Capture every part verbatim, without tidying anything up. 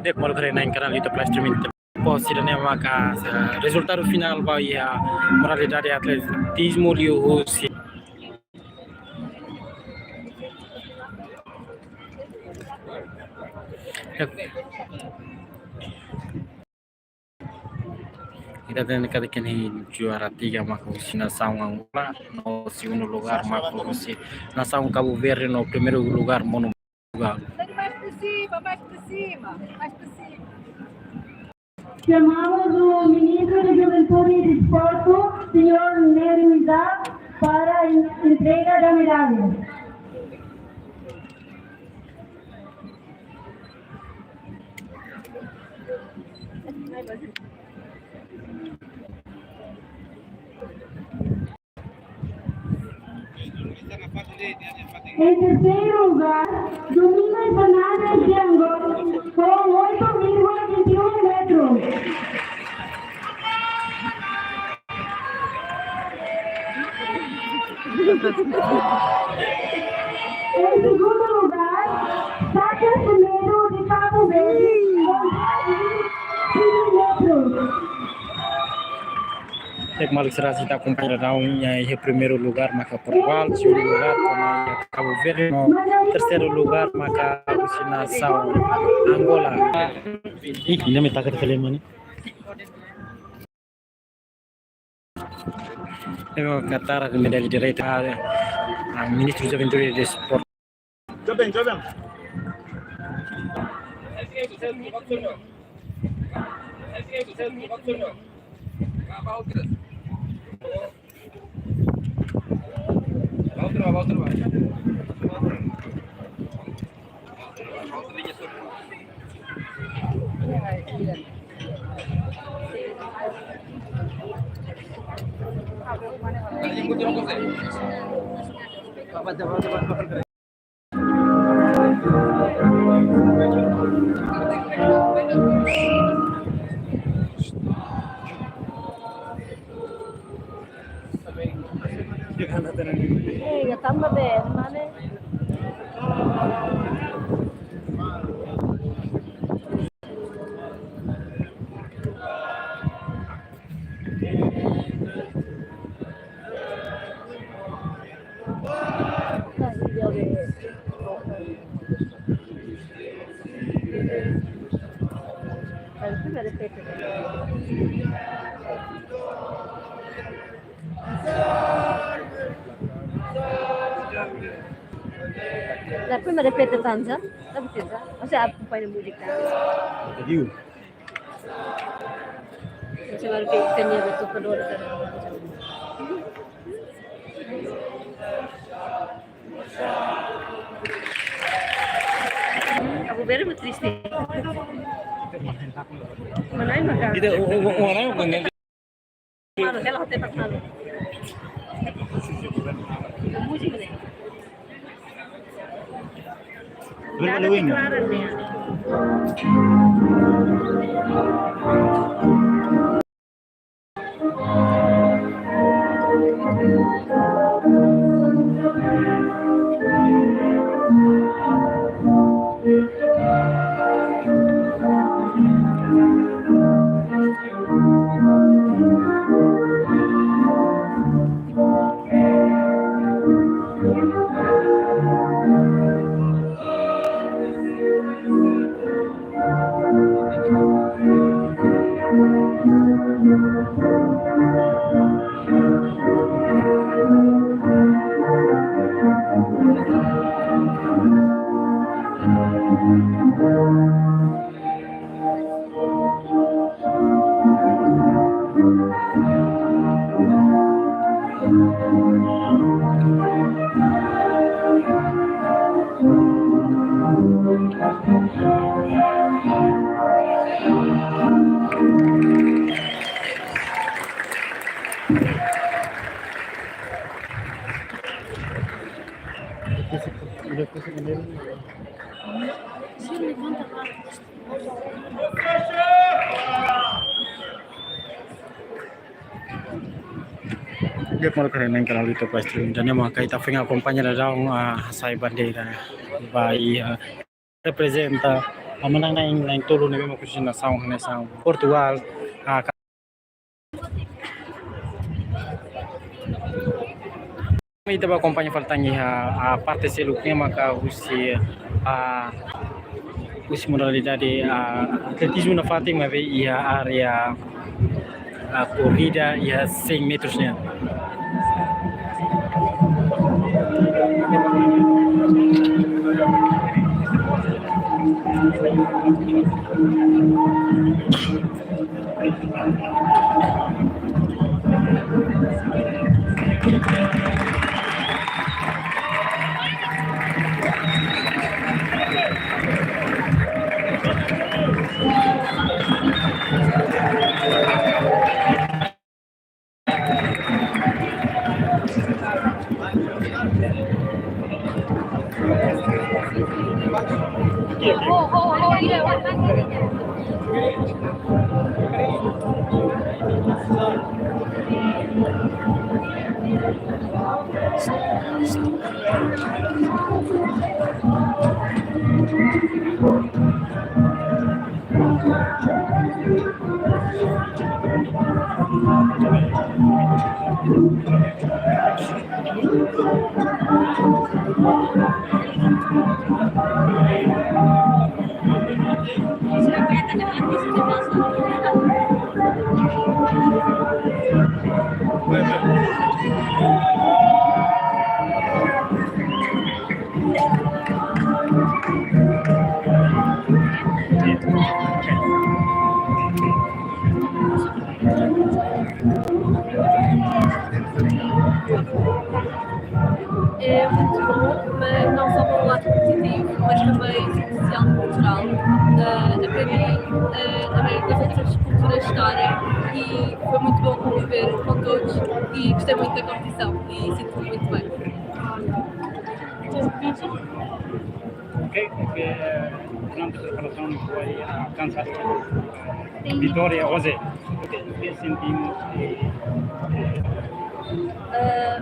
Di'ak, maluk haree-na'in kanál YouTube live streaming. Depois sira-ne'e maka, eh, rezultadu finál ba iha modalidade atletizmu liuhusi. Ita hatene katak iha ne'e juara tiga maka husi nasaun Angola, no segundu lugár maka husi nasaun Cabo Verde, no primeiru lugár monu Portugal. Mais pra cima, mais pra cima, mais pra cima. Chamamos o ministro da Juventude e Desporto, senhor Nélio Isaac, para a en-, entrega da medalha. Em terceiro lugar, Domingos Fernandes de Angola, com oito vírgula vinte e um metros. Em segundo lugar, Saka Semedo de Cabo Verde, com dez vírgula cinco metros. Di'ak, maluk sira, ita akompaña daudaun, iha primeiru lugár maka Portugal, segundu lugár maka Cabo Verde, no terseiru lugár maka husi nasaun Angola. Ih, ida-ne'e taka de filme ne'e. Ita hatara medalla direta, ah, Ministru Juventude e Desportu. Joven, joven. Eh, ya tambah be, mana? La prima repete tanza, la buteza, o sea, akompaña múzika. Diu. Você vai ver que tem a ver com o calor da. Cabo Verde é triste. Mana ai maka. Ida, o, o, o, o, o, o, Mano, ela até tá falando. Música, né? Halloween. Di'ak, maluk sira, ne'e kanál YouTube Stream. Entaun ne'e maka ita foin akompaña daudaun, ah, hasai bandeira ba iha, ah, reprezenta, ah, manán na'in, na'in-tolu ne'ebé mak husi nasaun, nasaun Portugal, ah, ka-, ita bá akompaña fali tan iha, ah, parte seluk ne'e maka husi, ah, husi modalidade, ah, atletizmu nafatin maibé iha área, ah, korrida iha cem metros nian. É muito bom, mas não só pelo lado competitivo, mas também social e cultural. Ah, aprendi, ah, também com as outras culturas estarem e foi muito bom conviver com todos e gostei muito da competição e sinto-me muito bem. Ok, ok, eh, durante a preparação foi alcançada a vitória hoje. Ok, o que sentimos? Eh, eh, Ah,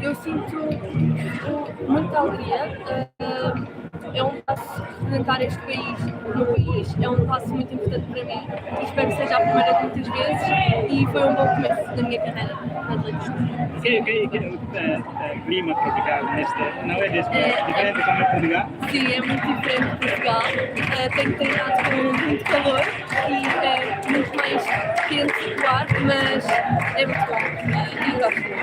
eu sinto o-, muita alegria. Ah, é um passo representar este país no país, é um passo muito importante para mim e espero que seja a primeira de muitas vezes e foi um bom começo da minha carreira de atletismo. Que, que, que, eh, eh, clima tropical neste, não é deste, é diferente também de Portugal? Sim, é muito diferente de Portugal. Eh, tenho treinado com muito calor e é muito mais quente o ar, mas é muito bom. Eh, eu gosto muito.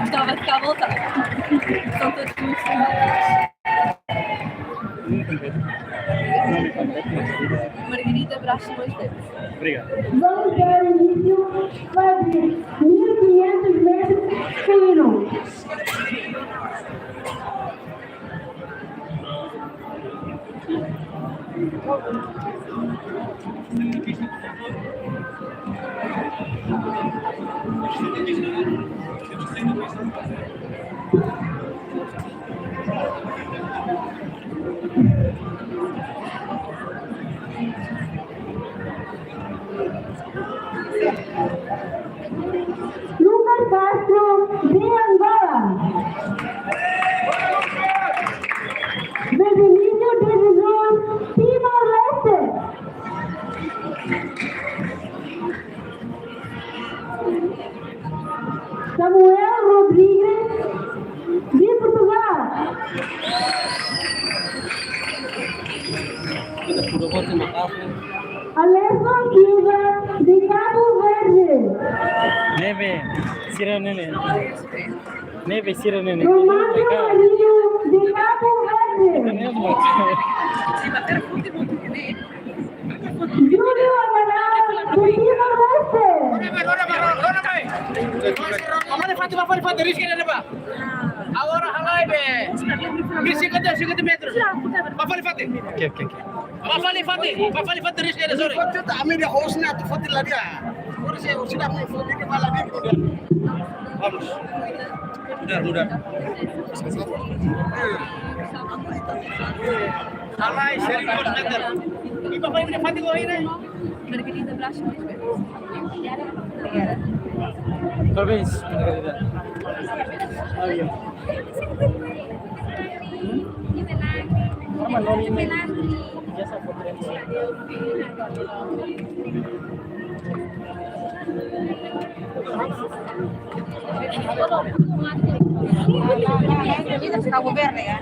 Gostava de cá voltar. São todos muito simpáticos. Muito bem. Nome completo, Margarida? Margarida Braz Simões Neves. Obrigado. Vamos dar início, vai abrir mil e quinhentos metros feminino. Ne'ebé sira ne'e ne'e. Ne'ebé sira ne'e ne'e. Romano Marinho de Cabo Verde. Júlio Amaral de Timor-Leste. Ba fali fatin, ba fali fatin, risik ida-ne'ebá. Agora halai be. Risik ida, risik ida metru. Ba fali fatin. Oke, oke, oke. Ba fali fatin, ba fali fatin, risik ida, sorry. Fatin ta ami de host na tu fatin lagi ya. Por eso, si la me fatin ke ba lagi. Vamos. Mudar, mudar. Halai, sering coordinator. Ibu apa ini fatin ko ini? Margarida Blas. Parabéns, Margarida. Cabo Verde, ya.